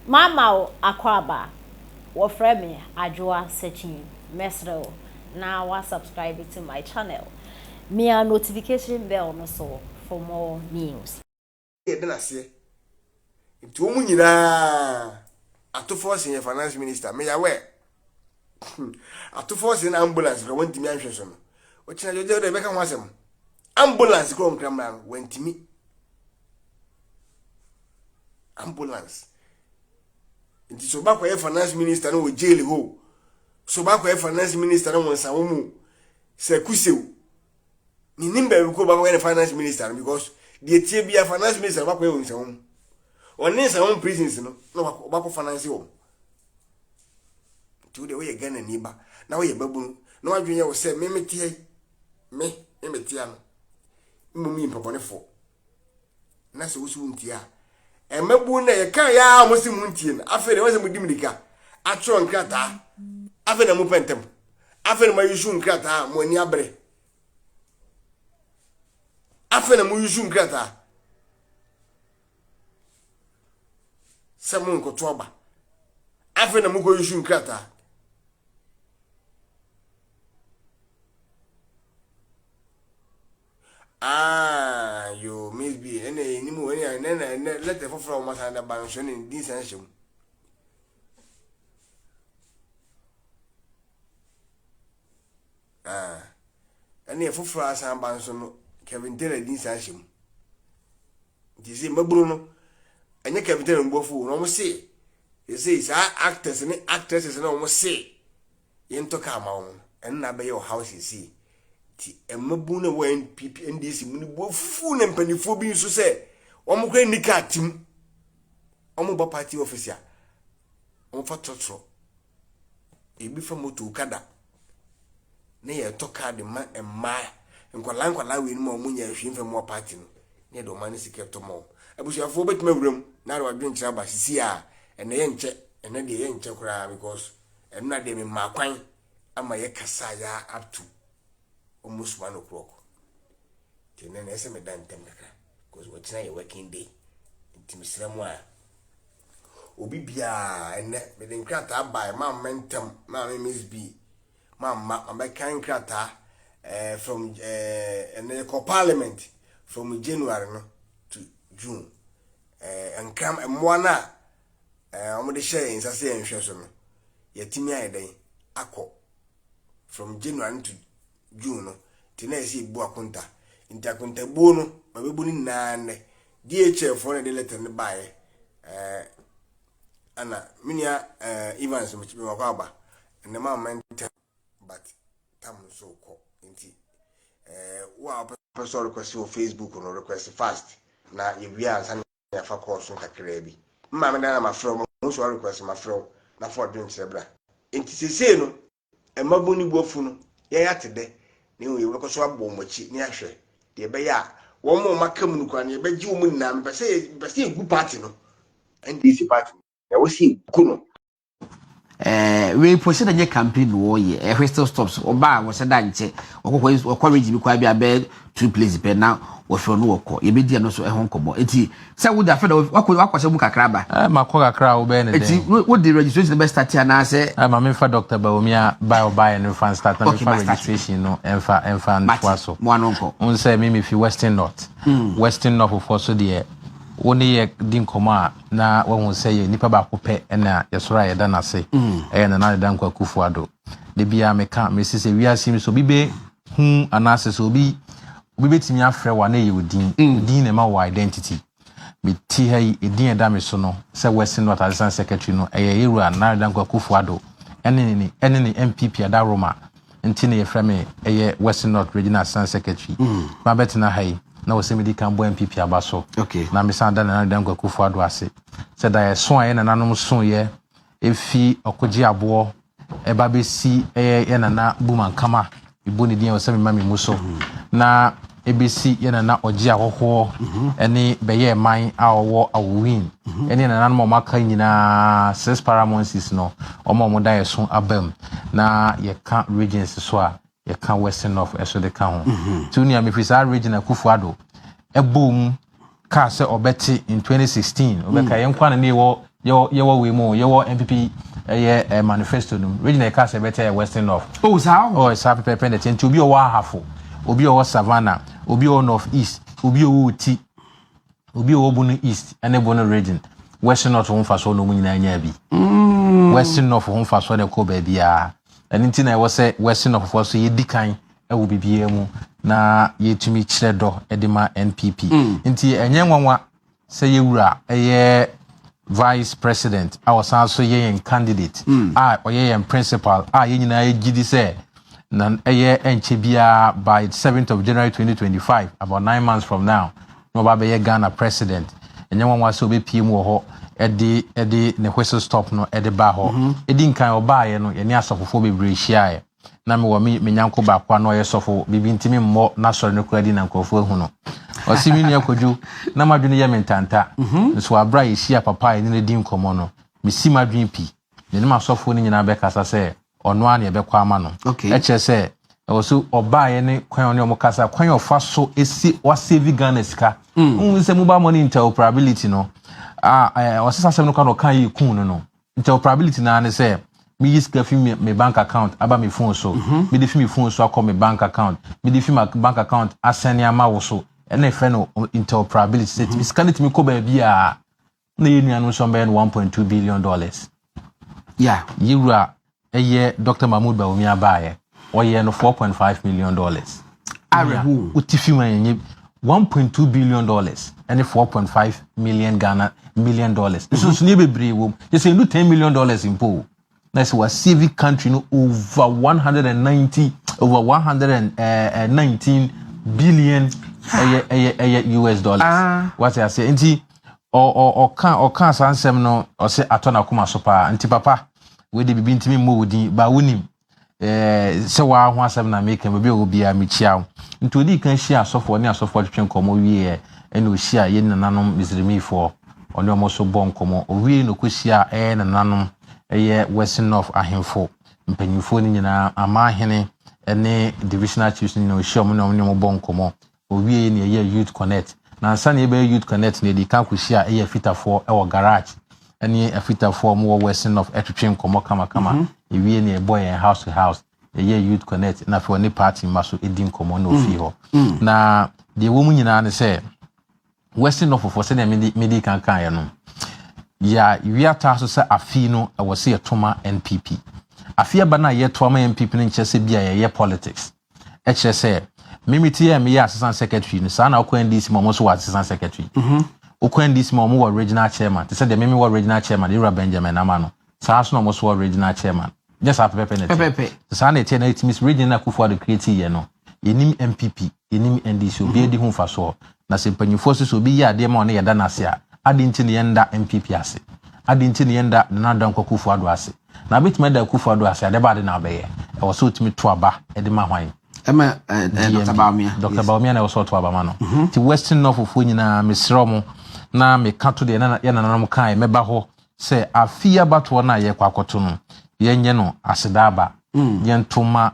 Mama wo akwaaba, wɔfrɛ me Adwoa Sekyin, mɛsrɛ wo na wa subscribe to my channel, mia notification bell no so for more news. Yɛda no aseɛ. Nti wɔn nyinaa Atofoɔ sen yɛ finance minister meyɛ aware. Atofoɔ sen ambulance kora wɔntumi anhwɛ so no. Ɔkyena gyɔgyɛ dɛ bɛka ho asɛm. Ambulance kora wɔn kura mmara no wɔntumi. Ambulance. Nti sɛ ɔba kɔyɛ finance minister no wɔ jail hɔ sɛ ɔba kɔyɛ finance minister no wɔ nsawo mu sɛ kusew menim baabi kɔ ɔba kɔyɛ ne finance minister no because deɛ tie bia finance minister ɔba kɔyɛ wɔ nsawo mu ɔne nsawo mu prisons no na ɔba kɔ finance wɔn nti wo deɛ woyɛ Ghana ni ba na woyɛ babunu na wadwene yɛ wo sɛ me meteɛ me me metea no mmom yi mpɔbɔnefoɔ na sɛ wosi wontie a mmabun na yɛka yɛ a wɔn si mu ntie no afei na wɔn sɛ mo di mirika atwerɛ nkrataa afei na mo pɛ ntɛm afei na mo ayusu nkrataa mo ani abere afei na mo yusu nkrataa sɛ mo nkoto aba afei na mo kɔ yusu nkrataa. Ah, yo, Miss B, ɛna ɛnim o, ɛna ɛna ɛna lɛtɛ foforɔ a wɔn asan de ba no nso ɛna ne din san hyɛ mu. Ah, ɛna foforɔ asan ba nso no, Kevin Taylor din san hyɛ mu. Nti sɛ mmabunu no, ɛnyɛ Kevin Taylor mbɔfo na wɔn se, sɛ saa actors ne actresses na wɔn se. Yɛntɔ kaa ma wɔn. Ɛno na abɛyɛ ɔhaw seesei. Nti mmabun no a ɛwɔ NPP, NDC mu no bo afu na mpanimfoɔ bi nso sɛ wɔn koraa nni kaa tim. Wɔn ba party office a, wɔfa trɔtrɔ. Ebi fa moto okada. Na yɛtɔ kaa de ma mmaa, nkwadaa nkwadaa wei no ma wɔn nyɛ hwee mfa mmoa party no. Na yɛde ɔman no sika tɔ ma wɔn. Abusuafoɔ bɛtumi awura mu na ade wadwenkyerɛ aba sisi a ɛnɛ yɛnkyɛ, ɛnɛ deɛ yɛnkyɛ koraa because Ɛno na deɛ memaa kwan ama yɛ kasaa ya up to almost 1 o'clock. Nti ɛnɛ na ɛsɛ meda ntɛm kakra because wɔkyena yɛ working day. Nti mesrɛ mo a obi biara ɛnɛ mede nkrataa bae ma mma ntɛm maame Miss B ma mma mabɛkan nkrataa eh, from eh, ɛnɛ yɛkɔ parliament from January no to June eh, nkram mmoa no a eh, wɔde hyɛɛ yɛn nsa sɛ yɛnhwɛ so no, yɛatumi ayɛ dɛn akɔ from January to June no, nti na yɛsɛ yɛbu akonta. Nti akontabuo no, mabɛbu no nyinaa nnɛ. DHL foɔ na ɛde letter no baeɛ. Eh, ana me nua eh, Evans mewakɔ aba. Ɛnɛ ma mɛntɛm but tam nso kɔ nti eh, wo a wopɛ sɛ request wɔ Facebook no request fast na yɛwie ansa na yɛafa kɔɔso kakraa bi. Me maame dan na mafrɛ wo, mahu sɛ woarequest, mafrɛ wo na fa w'adwenkyerɛ bra. Enti seesei no, mmabun no bo afu no, yɛn ate dɛ, na mmom yɛbɛkɔ so abɔ wɔn akyi na yɛahwɛ deɛ ɛbɛyɛ a wɔn a wɔaka mu no koraa no, yɛbɛgye wɔn nyinaa. Mepɛ sɛ mepɛ sɛ yɛgu party no, NDC party no, ɛwɔ sɛ yɛgu no. Eh, wei mpo sɛ na nyɛ campaign na wɔyɛ eh, whistle stops ɔba a wɔhyɛ da nkyɛ wɔkɔkɔ wɔkɔ region bi koraa bi abɛyɛ two places pɛ na wɔfrɛ no wɔkɔ yɛbɛdi ɛno so ɛho nkɔmmɔ nti sɛ wode afɛ na wakɔ wakɔhyɛ mu kakra ba. Eh, makɔ kakra a wobɛyɛ ne dɛn? Nti wode registration bɛ start anaasɛ? Eh, ma memfa Dr. Bawumia ba ɔbaeɛ no mfa start na memfa registration no ɛmfa ɛmfa ntoa so. Mo ano nkɔ. Wo sɛ me mefi Western North. Western North foɔ so deɛ wo ne yɛ di nkɔmmɔ a na wahu sɛ yɛ nipa baako pɛ na yɛsɔre a yɛda n'ase ɛyɛ Nana Addo Dankwa Akufo Addo. Da biara meka mesi sɛ wiase mu sɛ obi bɛ hu anaasɛ sɛ obi obi bɛtumi afrɛ wo a na ɛyɛ odin. Odin na ɛma wo identity. Mete ha yi edin a ɛda me so no sɛ Western North Assistant Secretary no ɛyɛ Yɛwura Nana Addo Dankwa Akufo Addo ɛne ne ɛne ne NPP Adaworoma nti na yɛfrɛ me ɛyɛ Western North Regional Assistant Secretary. Mabɛtena ha yi na wɔ sɛ medi kan bɔ NPP aba so. Na mesan da Nana Dankwa Akufo-Addo ase sɛ da yɛso a yɛ nananom soeɛ ɛfi ɔkogye aboɔ ɛba bɛsi ɛyɛ yɛ nana Bumankama mebɔ ne din a wɔ sɛ mema me mu so na ɛbɛsi yɛ nana ɔgye ahɔhoɔ ɛne bɛyɛ man a ɔwɔ Awowin ɛne nananom a wɔaka nyinaa six paramouncies no wɔn a wɔda yɛ so aba mu na yɛka regions so a yɛka Western North ɛso de ka ho. Nti wo nua mefiri saa region Akufo-Addo ɛbɔɔ mu kaa sɛ ɔbɛte in 2016 ɔbɛka yɛn kwan na ne yɛwɔ. Yɛwɔ wei mu, yɛwɔ NPP ɛyɛ manifesto no mu, region a yɛka sɛ ɛbɛtɛ yɛ Western North. Oh, saa? Oh, saa pɛpɛɛpɛ na ɛteɛ. Nti obi a ɔwɔ Ahafo, obi a ɔwɔ Savannah, obi a ɔwɔ North East, obi a ɔwɔ Oti, obi a ɔwɔ Bono East ɛne Bono Region, Western North ho mfasoɔ na wɔn nyinaa nyaa bi. Western North ho mfasoɔ na ɛkɔ baabiara. Ɛno nti na ɛwɔ sɛ Western North foɔ so yɛdi kan ɛwɔ biribiara mu na yɛtumi kyerɛ dɔ ɛde ma NPP. Nti ɛnyɛ nwanwa sɛ yɛwura ɛyɛ Vice President a ɔsan so yɛ yɛn candidate a ɔyɛ yɛn principal a yɛn nyinaa yɛgye di sɛ na ɛyɛ ɛnkyɛ biara, by 7th of January 2025, about 9 months from now, na ɔba abɛyɛ Ghana president, ɛnyɛ nwanwa sɛ ɔbɛpie mu wɔ hɔ ɛde ne whistle stop no ɛde ba hɔ. Ɛdi nkan ɔbaayɛ no, yɛne asɔfofoɔ bebree hyiaeɛ na mewɔ me nyanko baako a na ɔyɛ sɔfo biribi, ntumi mmɔ n'asɔre no koraa di na nkurɔfoɔ ahu no. Ɔsi, "Me nua Kwadwo, na m'adwene yɛ me ntanta nso abere a yɛhyia papa a yɛne no di nkɔmmɔ no, mesi m'adwene pi ne ne m'asɔfoɔ no nyinaa bɛkasa sɛ ɔno ara na yɛbɛkɔ ama no." Ɛkyerɛ sɛ ɛwɔ so ɔbaayɛ ne kwan a ɔne ɔmo kasa, kwan a ɔfa so esi wasave Ghana sika n sɛ mobile money interoperability no a ɔsesa asɛm no kwan na ɔka yɛ kun no interoperability naa ne sɛ meyi sika fi me bank account aba me phone so, mede fi me phone so akɔ me bank account, mede fi my bank account asɛne ama wo so. Ɛna ɛfrɛ no interoperability sɛ tumi sika no tumi kɔ baabi a na yɛ nuanom nso bɛyɛ no $1.2 billion. Yɛwura ɛyɛ Dr Mahmood Bawumia baayɛ, ɔyɛ no $4.5 million. Awerɛho. Wote fi mu a, yɛnyɛ $1.2 billion ɛne 4.5 million Ghana million dollars nsonsonoeɛ bebree wɔ mu. Yɛ sɛ ɛnu $10 million mpo o, na sɛ wasave country no over 190, over 119 billion ɛyɛ US dollars. Wate aseɛ? Nti ɔ ɔ ɔka ɔka saa nsɛm no, ɔsɛ atɔ n'akoma so paa. Nti papa wei de, bibi ntumi mmɔ wo din ba, wonim sɛ waa ho asɛm na meka. Baabi a wɔ biara mekyia wo. Nti odii kan hyia asɔfoɔ ne asɔfoɔ twetwe nkɔmmɔ wieɛ, ɛna ɔhyia yɛn nananom Misrimifoɔ, ɔne ɔmo so bɔ nkɔmmɔ. Owie na ɔkɔhyia ɛyɛ nananom, ɛyɛ Western North ahemfo mpanyinfoɔ no nyinaa, amahene ne divisional chiefs no nyinaa, ɔhyia ɔmo ne ɔmo ne ɔmo bɔ nkɔmmɔ. Owie na ɛyɛ Youth Connect. Na ansa na yɛbɛyɛ Youth Connect na yɛde kan kɔhyia ɛyɛ afitafoɔ ɛwɔ garage, ɛne afitafoɔ a wɔwɔ Western North ɛtwetwe nkɔmmɔ kamakama. Ewie na yɛbɔ yɛn house to house, yɛyɛ Youth Connect, na afei ɔne party mma so ɛdi nkɔmmɔ na ofie hɔ. Na deɛ ɛwɔ mu nyinaa ne sɛ Western North fofoɔ, sɛdeɛ mede kan kaeɛ no, yɛ wiata so sɛ afei no ɛwɔ sɛ yɛtoma NPP. Afei aba no a yɛto ama NPP no nkyerɛ sɛ bi a yɛyɛ politics. Ɛkyerɛ sɛ mimi ti yɛ meyɛ assistant secretary no, saa na wokɔ NDC ma ɔmo nso wɔ assistant secretary. Wokɔ NDC ma ɔmo wɔ regional chairman, te sɛ deɛ mimi wɔ regional chairman, Ewura Benjamin Nama no, saa so na ɔmo nso wɔ regional chairman. Nyɛ saa pɛpɛpɛ na ɛteɛ? Pɛpɛpɛ. Saa na ɛteɛ. Na ɛtumi region na Akufo Addo create yɛ no, yɛnim NPP, yɛnim NDC, obi adi ho mfasoɔ. Na sɛ mpanyinfoɔ so sɛ obi yɛ adeɛ ma ɔne yɛda n'ase a, ade nti ne yɛnda NPP ase? Ade nti ne yɛnda Nana Addo Dankwa Akufo Addo ase? Na abɛtumi ada Akufo Addo ase ade ba ade na abɛyɛ, ɛwɔ sɛ otumi to aba ɛde ma hwan? Ɛma Dr. Bawumia. Dr. Bawumia na ɛwɔ sɛ ɔto aba ma no. Nti Western North foɔ nyinaa, mesrɛ mo na meka to deɛ na yɛ nananom kae, mɛba hɔ sɛ afi abatoɔ no a yɛkɔ akɔto no, yɛnyɛ no aseda aba, yɛnto ma.